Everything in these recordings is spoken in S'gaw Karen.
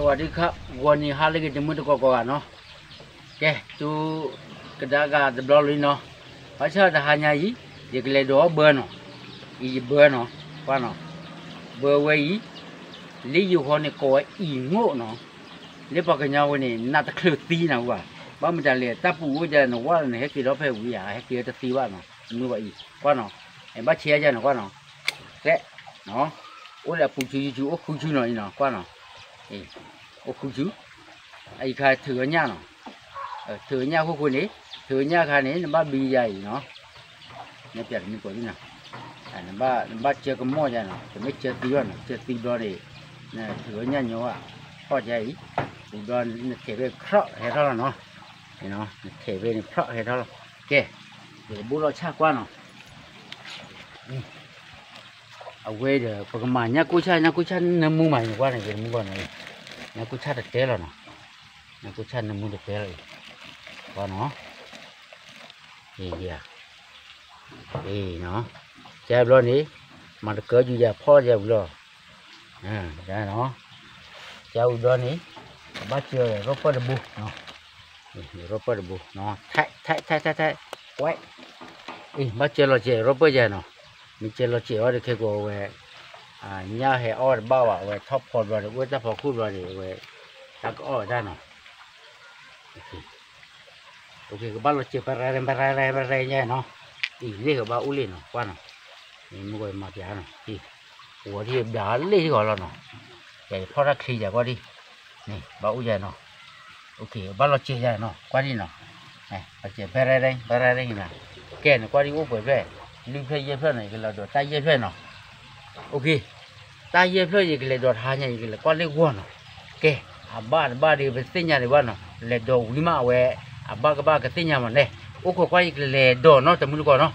ပှၤဒုးခး ဂီၤနံၤဟါလၢအဂ့ၤ တမုၢ်တကိးကိးဂၤနီၤ, ကဲ တုၤကဒါက့ၤတဘျီလံနီၤ, ဘၣ်ဆၣ်တဟါညါအံၤ ယကလဲၤဒိးအီၣ်ဘၢနီၤ, အံၤယဘၢနီၤ, ကွၢ်နီၤ, ဘၢဝဲအံၤ လၢယိၤဃီန့ၣ်ကိးဝဲအံၤငိၣ်နီၤ, လၢပှၤကညီဝဲန့ၣ် နးတချုးသံနၤဝဲ, ဘၣ်မတၤလဲၣ် တၢ်ပူၤအိၣ်ဒ်နဝဲလီၤန့ၣ် ဟဲက့ၤဒီဖဲဝံၤဧါ ဟဲက့ၤတသံဘၣ်နီၤ, မုၢ်ဝဲအံၤ ကွၢ်နီၤ, ဘၣ်ဆဲးယၤနီၤ ကွၢ်နီၤ, ကဲ အိၣ်လၢအပူၤဆူယဆူ အိၣ်ဃုဆူနီၤအံၤနီၤ ကွၢ်နီၤ, အိၣ်ဃုဆူ, အအံၤခါထုးအီၣ်ညၣ်နီၤ, ထုးအီၣ်ညၣ်ဃိဃိန့ၣ်, ထုးအီၣ်ညၣ်ခါန့ၣ် နဘၣ်ဘံယၤအံၤနီၤ, နပျးတမုၢ်ကိးသ့ၣ်နီၤ, နဘၣ်စၢကမီၣ်ယၤနီၤ, တမ့ၢ်စၢသံဘၣ်နီၤ, စၢသံဘျီန့ၣ် နထုးအီၣ်ညၣ်ညီဘၣ်, ဖီၣ်ယၤအံၤ, ဝံၤဘျီနထဲးဖဲဖြီၣ်ဟဲထီၣ်လီၤနီၤ, နထဲးဖဲန့ၣ်ဖြီၣ်ဟဲထီၣ်လီၤ, ကဲ, ယကဘိၣ်လီၤဆၣ်ကွၢ်နီၤ အဝဲဒီး ပကမၤညၣ်ကိၢ်ဆၣ် ညၣ်ကိၢ်ဆၣ်နၢမူမး နကွၢ်န့ၣ် ယမူကီၢ်န့ၣ်, ညၣ်ကိၢ်ဆၣ်တတဲလီၤနီၤ, ညၣ်ကိၢ်ဆၣ်နၢမူတတဲလီၤအံၤ, ကွၢ်နီၤ, အံၤ, အံၤနီၤ, ကဲဘျီန့ၣ်, မၤတကၢယူၤယၤဖီၣ်ယၤဝံၤလီၤ, နီၤ, ကဲဝံၤဘျီန့ၣ်, ကဘၣ်စၢရီၣ်ပၢၢ်တဘိ, ရီၣ်ပၢၢ်တဘိ, ထဲးထဲးထဲးထဲး, ဝဲ အံၤ ဘၣ်စၢလီၤစဲးရီၣ်ပၢၢ်ယၤနီၤ, မ့ၢ်စၢလီၤစဲးအီၤဒီးခဲကိာ်အဝဲ, ညၣ်ဟဲအီၣ်တဘၣ်ဘၣ် အဝဲထီၣ်ဖီဘျီန့ၣ် အိၣ်တၢ်ဖီခိၣ်ဘျီန့ၣ် အဝဲ, တၢ်ကအီၣ်ဝဲဒၣ်နီၤ, ကဘၣ်လီၤစဲးပရဲပရဲပရဲညါနီၤ, အံၤလ့ၣ်ကဘၣ်အိၣ်လ့ၣ်နီၤ ကွၢ်နီၤ, မ့ၢ်ကွၢ်မၤပျးနီၤ, ဝီၤဒ်ဘျးလ့ၣ်ဒ်ဂီၤလီၤနီၤ, ယဖီၣ်တၢ်ချ့ယၤကွၢ်ဒ်, န့ၣ် ဘၣ်အိၣ်ယၤနီၤ ဘၣ်လီၤစဲးယၤနီၤ ကွၢ်ဒ်နီၤ, လီၤစဲးပရဲပရဲနၤ, ကဲနကွၢ်ဒ်အိၣ်ပှဲၤဖျၢၣ်, လွံၢ်ဖျၢၣ်ယဲၢ်ဖျၢၣ်နီၤ ယကလဲၤဒိးတၢ်ယဲၢ်ဖျၢၣ်နီၤ, တၢ်ယဲၢ်ဖျၢၣ်ယကလဲၤဒိးတဟါညါ ယကလဲၤကွၢ်လၢဂီၢ်နီၤ, ကဲ, အဘၣ်တဘၣ်ဒီးပသ့ၣ်ညါဒံးဘၣ်နီၤ လဲၤဒိးဝံၤမးအဝဲ, အဘၣ်ကဘၣ်ကသ့ၣ်ညါမးလဲၣ်, အိၣ်ခိးကွၢ်ယကလဲၤဒိးနီၤ တမုၢ်တကိးနီၤ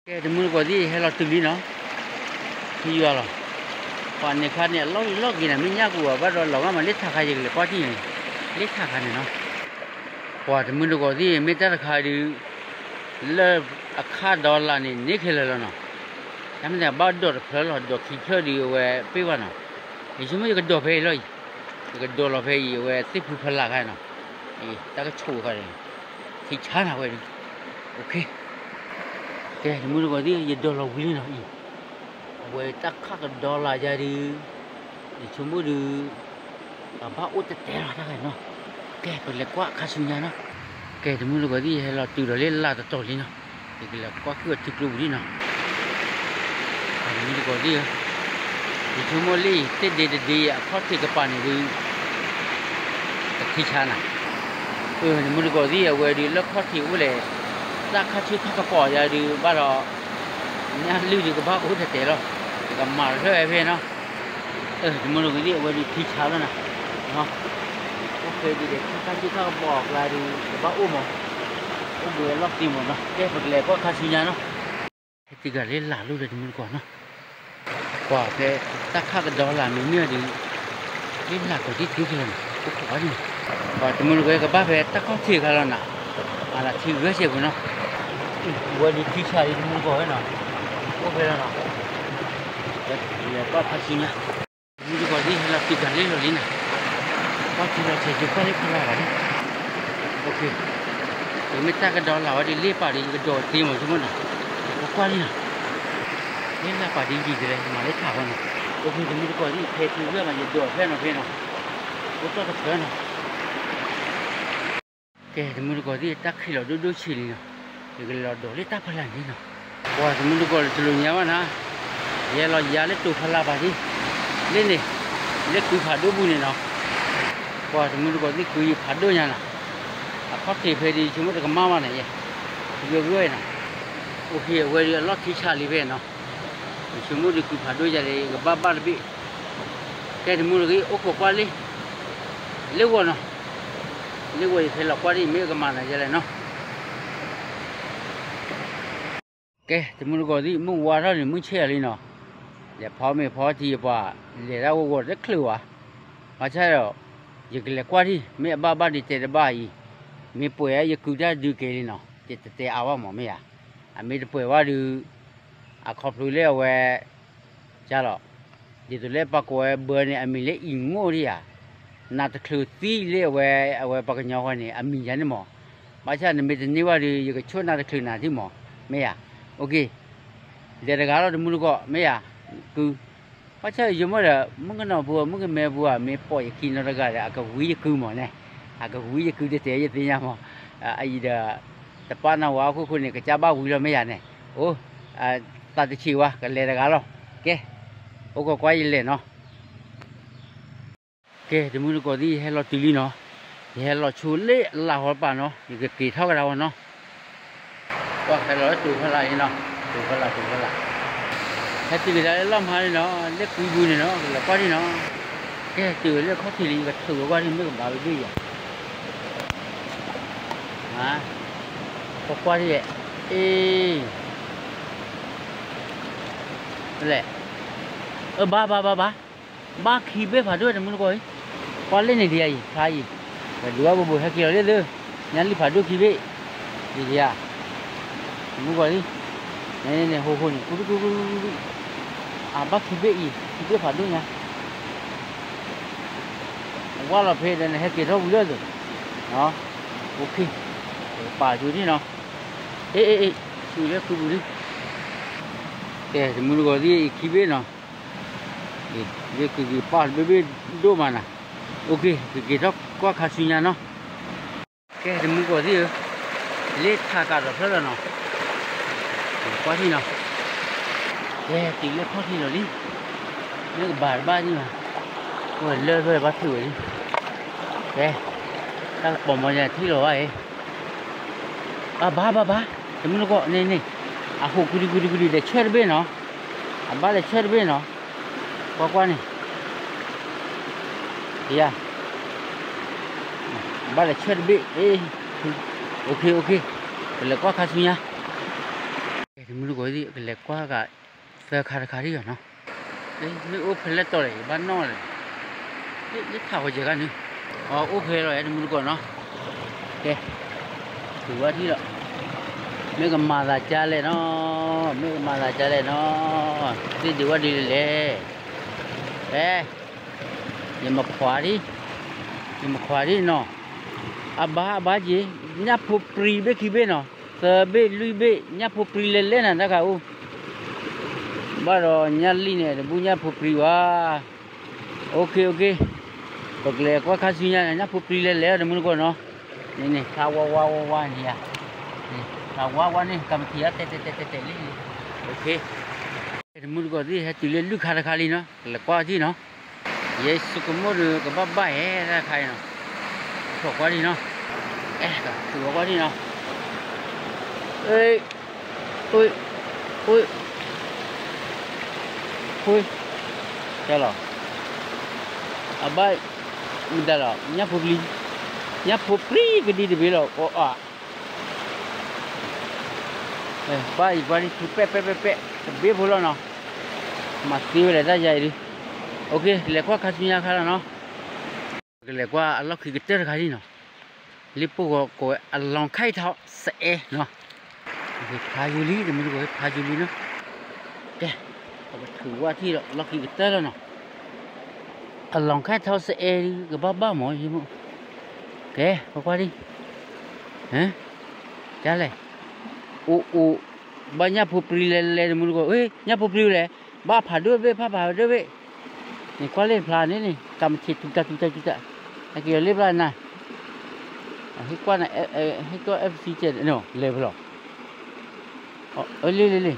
ကဲ တမုၢ်တကိးသ့ၣ် ဟဲလီၤတုၤလံနီၤ, ထံယွၤလီၤ, ပှၤန့ၣ်ခါန့ၣ် အလီၢ်လံၤလီၢ်က့ၤန့ၣ် မ့ၢ်ညၣ်ကူၤဘၣ်ဒီးလီၤဂာ်မး လၢထးခါယကလဲၤကွၢ်ထံၣ်န့ၣ်, လၢထးခါန့ၣ်နီၤ, ပှၤတမုၢ်တကိးသ့ၣ် မ့ၢ်တၢ်တခါဒုး, လၢအခးဒီလၣ်န့ၣ် န့ၢ်ခဲလၢာ်လီၤနီၤ, တၢ်မ့ၢ်န့ၣ် ဘၣ်ဒိးတဖျၢၣ်လီၤ ဒိးခံဖျၢၣ်ဒုးအဝဲပ့ၢ်ဘၣ်နီၤ, ယဆိကမိၣ်ယကဒိးဖဲအံၤလီၤအံၤ, ယကဒိးလီၤဖဲအံၤ အဝဲသ့ၣ်ဖုဖီလာ်ခါနီၤ, တၢ်ကဆိးခါန့ၣ်, ထံဆါနၤဝဲဒုး, ကဲ တမုၢ်တကိးသ့ၣ် ယဒိးလီၤဝံၤလံနီၤအံၤ, အဝဲတၢ်ခးကဒီလၣ်ယၤဒုး, ယဆိကမိၣ်ဒုး, ပဘၣ်အိၣ်တဲာ်တဲာ်လီၤတၢ်ဂၤနီၤ, ကဲ ပလဲၤကွၢ်ခါဆူညါနီၤ, ကဲ တမုၢ်တကိးသ့ၣ် ယဟဲလီၤတုၤဒီးလၢလၢ်တတီၤလံနီၤ, ယကလဲၤကွၢ်ခုၣ်အထံကျိပူၤလံနီၤ တမုၢ်တကိးသ့ၣ်ဧၢ, ယဆိကမိၣ်လၢအံၤ တ့ၢ်ဒ့တဒ့အခီၣ်ထံးကပၤန့ၣ်ဒုး, ကထံဆါနၤ, တမုၢ်တကိးသ့ၣ် အဝဲဒုးလၢခီၣ်ထံးအိၣ်လဲၣ်, တၢ်ခါဆူၣ်ခါကပီၤယၤဒုးဘၣ်ဒီး, ညၣ်လုၢ်ဒုးကဘၣ်အိၣ်တဲာ်တဲာ်လီၤ, ယကမၤတဖျၢၣ်ဝဲဖဲနီၤ တမုၢ်တကိးသ့ၣ် အဝဲဒုးထံဆါလီၤနၤ, အိၣ်ဖဲဒ်လဲၣ် ခါဆူၣ်ခါကပီၤအကျါဒုး ကဘၣ်အိၣ်မး, အိၣ်ဘှံးအလီၢ်သ့မးနီၤ ကဲ ပကလဲၤကွၢ်ခါဆူညါနီၤ, ဟဲတံၢ်ဂၤလၢလၢ်လိၤလၢတမုၢ်တကိးနီၤ, ကွၢ်ဖဲတၢ်ခးကဒီလၣ်မ့မ့ၢ်ဒုး, လၢလၢ်ကိးဒံးတုၤခဲလၢာ်န့ၣ် အိၣ်ခိးဘၣ်န့ၣ်, ပှၤတမုၢ်တကိးကဘၣ်ဖဲတၢ်ခီၣ်ထံးခါလီၤနၤ, အလၢထံဂၢၢ်စဲးပူၤနီၤ, ဝဲဒုးထံဆါလံတမုၢ်တကိးဝဲနီၤ, အိၣ်ဖဲလီၤနီၤ, လဲၤကွၢ်ခါဆူညါ တမုၢ်တကိးသ့ၣ် ဟဲလီၤတံၢ်ဂၤလၢလီၤလံနၤ, ကွၢ်ထံလီၤဆဲး ယကွၢ်လၢဖီလာ်ဘၣ်န့ၣ်, ပမ့ၢ်တၢ်ကဒီလၣ်ဝဲဒ်လ့ၣ်ပာ်ဒီး ယကဒိးသ့မးဆိကမိၣ်နၤ, ပကွၢ်လံနၤ, လၢလၢ်ပာ်ဒ်ယံၤတလဲ မၤလၢထးဝဲန့ၣ်, အိၣ်ဖဲတမုၢ်တကိးသ့ၣ် ဖဲထံဂၢၢ်မး ယဒိးဖဲနီၤဖဲနီၤ, အိၣ်တီၢ်တဖျၢၣ်နီၤ ကဲ တမုၢ်တကိးသ့ၣ် တၢ်ခံးလီၤဒိၣ်ဒိၣ်ဆံးလံနီၤ, ယကလဲၤလီၤဒိးလၢတၢ်ဖီလာ်န့ၣ်နီၤ, ပှၤတမုၢ်တကိးတလိၣ်ညါဘၣ်နၤ, ယဲလီၤယၤလၢတိၤဖီလာ်ဘၣ်ဒ်, လၢန့ၣ်, လၢကုဖးဒိၣ်ပူၤန့ၣ်နီၤ, ပှၤတမုၢ်တကိးသ့ၣ်ကုယဖးဒိၣ်ညါနၤ, အခီၣ်ထံးဖဲဒ်ဆိကမိၣ်တကမၣ်ဘၣ်န့ၣ်ယဲ, ဂၢၢ်ဂၢၢ်နီၤ, အိၣ်ဖဲအဝဲဒုးအလီၢ်ထံဆါလံဖဲနီၤ, ယဆိကမိၣ်ဒုးကုၤဖးဒိၣ်ယၤလၢယကဘၣ်ဘၣ်တဘ့ၣ်, ကဲတမူတဂ့ၤ အိၣ်ခိးကွၢ်လံ, လ့ၣ်ဂီၤနီၤ, လ့ၣ်ဂီၤယဖဲလီၤကွၢ်ဒ်အံၤ မ့ၢ်ကမၤသးယဲလဲၣ်နီၤ. ကဲ တမူတကိးသ့ၣ် မုၢ်ဝါထီၣ်န့ၣ် မုၢ်ဆ့ၣ်အီၤလံနီၤ, လဲၤဖီမ့ၤဖီထံယပှၤ, လဲၤတၢ်ဂီၤဂီၤတချုးဘၣ်, ဘၣ်ဆၣ်ဒီး ယကလဲၤကွၢ်ထံ မ့ၢ်အဘၣ်ဘၣ်ဒုးတဲတဘၣ်အံၤ, မ့ၢ်ပှဲၤယကုၤတၢ်ဒုးက့ၤလံနီၤ, ယတတဲအါဘၣ်မးမ့ၢ်ဧါ, အမ့ၢ်တပှဲၤဘၣ်ဒုး အခီဖျိလၢအဝဲ ကၢ်လီၤ, ဒ်သိးလၢပှၤကိးဝဲဘၢန့ၣ် အမံၤလၢအံၤငိၣ်ဒံးဧါ, နးတချုးသံလၢအဝဲ အဝဲပှၤကညီဃီန့ၣ် အမံၤယၤန့ၣ်မး, ဘၣ်ဆၣ်နမ့ၢ်တန့ၢ်ဘၣ်ဒီး ယကဆိၣ်နးတချုးနၤထံၣ်မး, မ့ၢ်ဧါ, လဲၤတဂၤလီၤတမူတကိး မ့ၢ်ဧါ, ကုၤ ဘၣ်ဆၣ်ယဆိကမိၣ်ဒီး မုၣ်ကနီၤဖိ မုၣ်ကမဲဖိဧါ မ့ၢ်ပိာ်ယခံနီတဂၤဒီး အကဝံယကုၤမးန့ၣ်, အကဝံယကုၤတတဲယသ့ၣ်ညါမး, အအံၤဒီး တပၣ်နဝၤအခိၣ်ဃိန့ၣ် ကစၢ်ဘၣ်ဝံလီၤမ့ၢ်ယၤန့ၣ်, အိ သးတဆံးဝါ ကလဲၤတဂၤလီၤ, ကဲ, အိၣ်ခိးကွၢ်ယလဲၤနီၤ. ကဲ တမူတကိးသ့ၣ် ယဟဲလီၤတုၤလံနီၤ, ယဟဲလီၤဆိလၢအလၢ်ဟီတပၤနီၤ, ယကက့ၤထီၣ်ကဒါဝဲနီၤ, ကွၢ်ဖဲလီၤလၢတိၤဖီလာ်အံၤနီၤ, တိၤဖီလာ် တိၤဖီလာ်, ဟဲတုၤကဒါလၢလီၢ်မါန့ၣ်နီၤ, လၢကွံပူၤန့ၣ်နီၤ ကလဲၤကွၢ်ဒံးနီၤ, ကဲတုၤဝဲလၢအခီၣ်ထံးလံ ယကထုးဝဲကွၢ်ဒံး မ့ၢ်ကဘၣ်ဝဲဘ့ၣ်ယၤ ကွၢ်ကွၢ်ဒံး, အ့ လဲၣ်, အဘၣ်ဘၣ်ဘၣ်ဘၣ်, ဘၣ်ခံဘ့ၣ်ဖးဒိၣ်တမူတကိးအံၤ, ကွၢ်လၢန့ၣ်ဒံးအံၤ ဖျါအံၤ, ပဒုးဘၣ်ဘိဘိဟဲက့ၤလီၤလၢသၢ, ညၣ်လံၣ်ဖးဒိၣ်ခံဘ့ၣ်, ဒံးဒံးဧါ, တမူတကိးလံ, န့ၣ်န့ၣ် ဟိဟိန့ၣ် ကူကူကူကူကူ, အဘၣ်ခံဘ့ၣ်အံၤ ခံဘ့ၣ်ဖးဒိၣ်ညါ ဝၢ်လီၤဖဲဒီးနဟဲက့ၤထီၣ်ဝံၤလၢသၢ, အိၣ်ခ့, ပာ်ကၠိဒံးနီၤ, အ့ အ့ အ့ တုၤလၢကုပူၤလံ, ကဲ တမူတကိးသ့ၣ်အံၤခံဘ့ၣ်နီၤ, လၢကုက့ၤပာ်တဘ့ၣ်ဘ့ၣ်ဒိၣ်မးနၤ, အိၣ်ခ့ ကက့ၤထီၣ်ကွၢ်ခါဆူညါနီၤ. ကဲ တမူတကိးသ့ၣ်ဧၢ, လၢထးကးဒီးဖျၢၣ်လီၤနီၤ, ကွၢ်ထံၣ်နီၤ, ကဲ တုၤလၢခီၣ်ထံးလီၤလံ, မ့ၢ်ကဘၣ်တဘၣ်ဒံးဘၣ်, အိၣ်လၢဖျၢၣ်ဘၣ်ထုးဝဲလံ, ကဲ, တၢ်ကပီၤမီၤယၤထံၣ်လီၤဘၣ်အံၤ, အဘၣ်ဘၣ်ဘၣ်, တမူတကိးန့ၣ်န့ၣ်, အဟိးကဒုကဒုကဒုဒီးဆၢတဘ့ၣ်နီၤ, အဘၣ်ဒီးဆၢတဘ့ၣ်နီၤ, ကွၢ်ကွၢ်န့ၣ် ယၤ, ဘၣ်ဒီးဆၢတဘ့ၣ်, အ့, အိၣ်ခ့ အိၣ်ခ့, ပလဲၤကွၢ်ခါဆူညါ, တမူတကိးသ့ၣ် ကလဲၤကွၢ်ဂၤ သၢခါတခါဒံးလီၤနီၤ, မ့ၢ်အိၣ်ဖဲလဲၣ်တီၤလဲၣ် ယဘၣ်နီၣ်လဲၣ်, လၢထးဃီကဲၤခါန့ၣ်, အအိၣ်ဖဲလီၤ တမူတကိးနီၤ, ကဲ, ထုးဝဲထံၣ်လီၤ, မ့ၢ်ကမၤသးကါလဲၣ်နီၤ, မ့ၢ်ကမၤသးကါလဲၣ်နီၤ, သ့ၣ်ဒုးဝဲဒ်လဲၣ်လဲၣ်, ကဲ ယမခွါဒံး, ယမခွါဒံးနီၤ, အဘၣ်အဘၣ်က့ၤ, ညၣ်ဖိပြံဘ့ၣ်ခံဘ့ၣ်နီၤ, သၢဘ့ၣ်လွံၢ်ဘ့ၣ် ညၣ်ဖိပြံလဲၤလဲၤနၤတၢ်ခါအိၣ်, ဘၣ်ဒီးညၣ်လံၣ်န့ၣ် တဘူၣ်ညၣ်ဖိပြံဝါ, အိၣ်ခ့ အိၣ်ခ့, ပကလဲၤကွၢ်ခါဆူညါ ညၣ်ဖိပြံလဲၤလဲၤတမူတကိးနီၤ, န့ၣ်န့ၣ် ဖျါဝါဝါဝါဝါန့ၣ်ယၤ, ဖျါဝါဝါန့ၣ် ကမၤထံၣ်အါတဲတဲတဲတဲတဲလံ, အိၣ်ခ့, တမူတကိးသ့ၣ် ဟဲတုၤလၢလွံၢ်ခါတခါလံနီၤ, ကလဲၤကွၢ်ထံၣ်နီၤ, ယဲယဆိကမိၣ်ဒီး ကဘၣ်ဘၣ်ဟဲတၢ်ခါအံၤနီၤ, ထိးကွၢ်ထံၣ်နီၤ, အဲ ထုးဝဲကွၢ်ထံၣ်နီၤ, အ့, အ့, အ့, အ့, ကဲလီၤ, အဘၣ်, မတၤလီၤ ညၣ်ဖိပြံ, ညၣ်ဖိပြံကဒံတဘ့ၣ်လီၤ, အ ဘၣ်အံၤ ပှၤဒ်ထူပဲာ်ပဲာ်ပဲာ်ပဲာ် တဘ့ၣ်ဖိလီၤနီၤ, မၤသ့ဝဲဒၣ်တၢ်ယါအံၤဒုး, အိၣ်ခ့ ကလဲၤကွၢ်ခါဆူညါခါလီၤနီၤ, ကလဲၤကွၢ်အလီၢ်ခံကတၢၢ်တခါဒံးနီၤ, လၢပှိၢ်ဂီၤကိးဝဲ အလောင်းခိုက်ထောက်စဲအဲနီၤ, ဖျါယူၤလံ တမူတကိး ဖျါယူၤလံနီၤ, ကဲ, ပကထုးဝဲထံၣ်လီၤ လီၢ်ခံကတၢၢ်လီၤနီၤ အလောင်းခိုက်ထောက်စဲအဲ ကဘၣ်ဘၣ်မး, ကဲ ကွၢ်ကွၢ်ဒံး, ကလဲၣ်, အိၣ်အိၣ်, ဘၣ်ညၣ်ဖိပြံလဲၤလဲၤ တမူတကိး, ညၣ်ဖိပြံလဲၤ, ဘၣ်ဖးဒိၣ်တဘ့ၣ် ဖးဖးဒိၣ်တဘ့ၣ်, န့ၣ်ကွၢ်လၢဖျါန့ၣ်န့ၣ် ကးမထံးတူတၢ်တူတၢ်တူတၢ်, ဟဲက့ၤလီၤလၢဖျါနၤ, ဟ့ၣ်ကွၢ်နၤ, ဟ့ၣ်ကွၢ် FC ကဲးနီၤ လဲၤဖဲလီၤ လ့လ့လ့,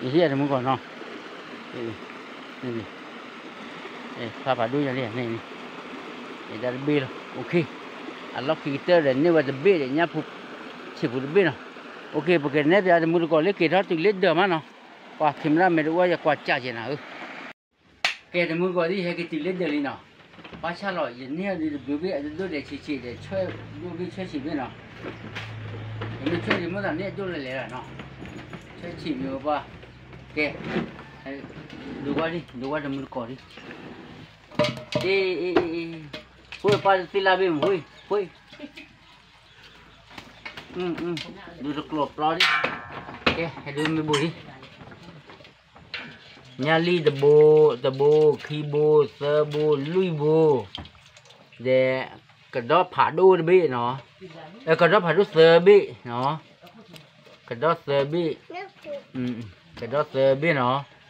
ယဟ့ၣ်ယၤတမူတကိးနီၤ, ဖးဖးဒိၣ်ယၤလံန့ၣ်, ဒၣ်တဘ့ၣ်လီၤ, အိၣ်ခ့, အလီၢ်ခံကတၢၢ်ဒီးန့ၢ်ဝဲတဘ့ၣ်ဒီး ညၣ်ဖိဆံးဖိတဘ့ၣ်နီၤ, အိၣ်ခ့ ပကနဲၣ်ပျးတမူတကိးလၢက့ၤထီၣ်တုၤလၢဒၢးမးနီၤ, ပှၤ camera မ့ၢ်တအိၣ် ယကွၢ်ကၢ်ကဲနၤဧၢ. ကဲ တမူတကိးသ့ၣ် ဟဲက့ၤတုၤလၢဒၢးလံနီၤ. ဘၣ်ဆၣ်လီၤ ယန့ၢ်အီၤဒုးတဘျုးဘ့ၣ် အဒိၣ်ဒိၣ်ဒဲးဆံးဆံးဒီး ဆွဲဒိၣ်ဘ့ၣ်ဆွဲဆံးဘ့ၣ်နီၤ. ယမ့ၢ်ဆွဲဒံး မိၣ်သးန့ၢ်အဒိၣ်လၢလဲၤလီၤနီၤ. ဆွဲဆံးမ့ၢ်ဝဲပှၢ်. ကဲ ဒိးကွၢ်ဒံး ဒိးကွၢ်တမူတကိးဒံး. အ့ အ့ အ့ အ့ ဃိပၢ်သ့ၣ်လၢဘ့ၣ်မ့ၢ်ဃိ ဃိ ဒုးတကျိၤပျီလံ. ကဲ ဟဲဒုးမ့ၢ်ဘိလံ. ညၣ်လံၢ်တဘိ, တဘိ, ခံဘိ, သၢဘိ, လွံၢ်ဘိ, ဒီး ကဒီးဖးဒိၣ်တဘ့ၣ်နီၤ, ကဒီးဖးဒိၣ်သၢဘ့ၣ်နီၤ, ကဒီးသၢဘ့ၣ်, ကဒီးသၢဘ့ၣ်နီၤ,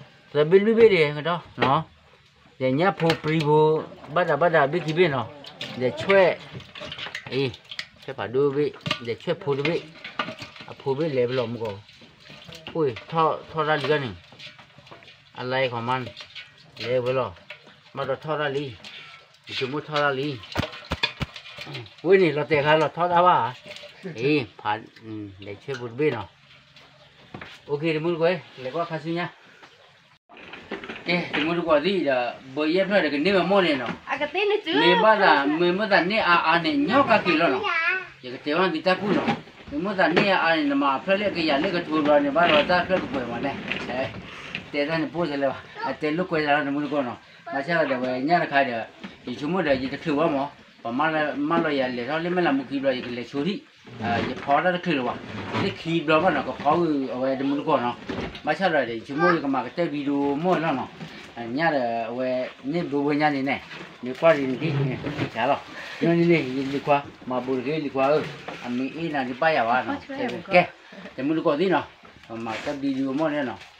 သၢဘ့ၣ်လွံၢ်ဘ့ၣ်ဒံး ကဒီးနီၤ, ဒီးညၣ်ဖိပြံဖိ, ဘၣ်ဒၣ်ဘၣ်ဒၣ်ဘ့ၣ်ခံဘ့ၣ်နီၤ, ဒီးဆွဲၣ်, အ့, ဆွဲၣ်ဖးဒိၣ်ဘ့ၣ်, ဒီးဆွဲၣ်ဖိတဘ့ၣ်, အဖိဘ့ၣ်လဲၤဖဲလဲၣ်မူကီၢ်, ထီၣ်ထီၣ်တၢ်လံၤဂၤန့ၣ်, အလဲခီမါန့ၣ်, လဲၤဖဲလဲၣ်, မ့ၢ်ဒီးထီၣ်တၢ်လံ, ယဆိကမိၣ်ထီၣ်တၢ်လံ, ဝဲန့ၣ် လီၤတဲာ်ခါလီၤထီၣ်တၢ်ဘၣ်, အ့, ဖး, လဲၤဆွဲၣ်ဖိတဘ့ၣ်နီၤ, အိၣ်ခ့ တမူတကိး, လဲၤကွၢ်ခါဆူညါ ကဲ တမူတကိးသ့ၣ်ဒီး ဘၢယဲၢ်ဖျၢၣ်ဒီး ကန့ၢ်ဝဲမီၢ်န့ၣ်နီၤ, မ့ၢ်ဘၣ်သး မ့ၢ်မိၣ်သးန့ၢ်အါအါန့ၣ် ညီကက့ၤလီၤနီၤ, ယကတဲဘၣ်သုတၢ်ကူၣ်နီၤ, မ့ၢ်မိၣ်သးန့ၢ်အါအါန့ၣ် နမၤအဖျၢၣ်လၢကယၤလၢကထိဘျီန့ၣ် ဘၣ်ဒီးတၢ်ဖျၢၣ်ကပှဲၤမးလဲၣ်, တဲတၢ်န့ၣ်ပိၢ်စဲလဲၣ်ဘၣ်, အတဲလိာ်ကွဲသးလီၤ တမူတကိးနီၤ, ဘၣ်ဆၣ်ဒီးဝဲညၣ်တခါဒီး ယဆိကမိၣ်ဒီး ယတချုးဘၣ်မး, ပှၤမၢလီၤယၤလဲၤထီၣ်လၢမဲၢ်လးမူခံဘျီ ယကလဲၤဆိထံၣ် ယဖီတၢ်တချုးလၢၤဘၣ်, လၢခံဘျီဘၣ်နီၤ ကဖီဝံၤအဝဲတမူတကိးနီၤ, ဘၣ်ဆၣ်ဒီး ယဆိကမိၣ်ယကမၤကတၢၢ် video မီၢ်လီၤနီၤ, ညၣ်ဒီးအဝဲ န့ၢ်ဘျိဘၣ်ညါန့ၣ်န့ၣ်, မ့ၢ်ကွၢ်ဒ်န့ၣ်ဒ်န့ၣ်, ဆါလီၤ, န့ၣ်န့ၣ် ယလံၤခွါ, မၤဘူးတဂ့ၤလံၤခွါဧၢ, အမ့ၢ်အ့ၣ်နၤဒ်ဘၣ်ယၤဘၣ်နီၤ, ကဲ, တမူတကိးသ့ၣ်နီၤ, မၤကတၢၢ် video မီၢ်လီၤနီၤ,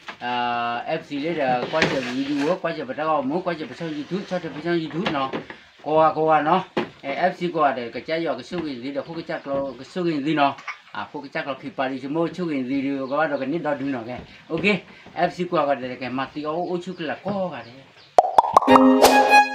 FC လၢဒီး ကွၢ်စၢၤ video ကွၢ်စၢၤပတၢ်ဂီၤမူ ကွၢ်စၢၤပဆီၣ် YouTube ဆီၣ်ထွဲပဆီၣ် YouTube နီၤ, ကိးဂၤကိးဂၤနီၤ, FC ကိးဂၤဒီး ကစၢ်ယွၤကဆိၣ်ဂ့ၤနသုဒီး ဟီၣ်ကစၢ်ကျီကဆိၣ်ဂ့ၤနသုနီၤ, ဟီၣ်ကစၢ်ကျီခံပၤဒီး ဆိကမိၣ်ဆိၣ်ဂ့ၤနသုဒီး ကဘၣ်ဒီးကန့ၢ်ဒီဒုနီၤကဲ, OK, FC ကိးဂၤဒီး ကဲမၤသံအီၣ်အိၣ်ဆူၣ်ကလာ်ကိးဂၤဒဲး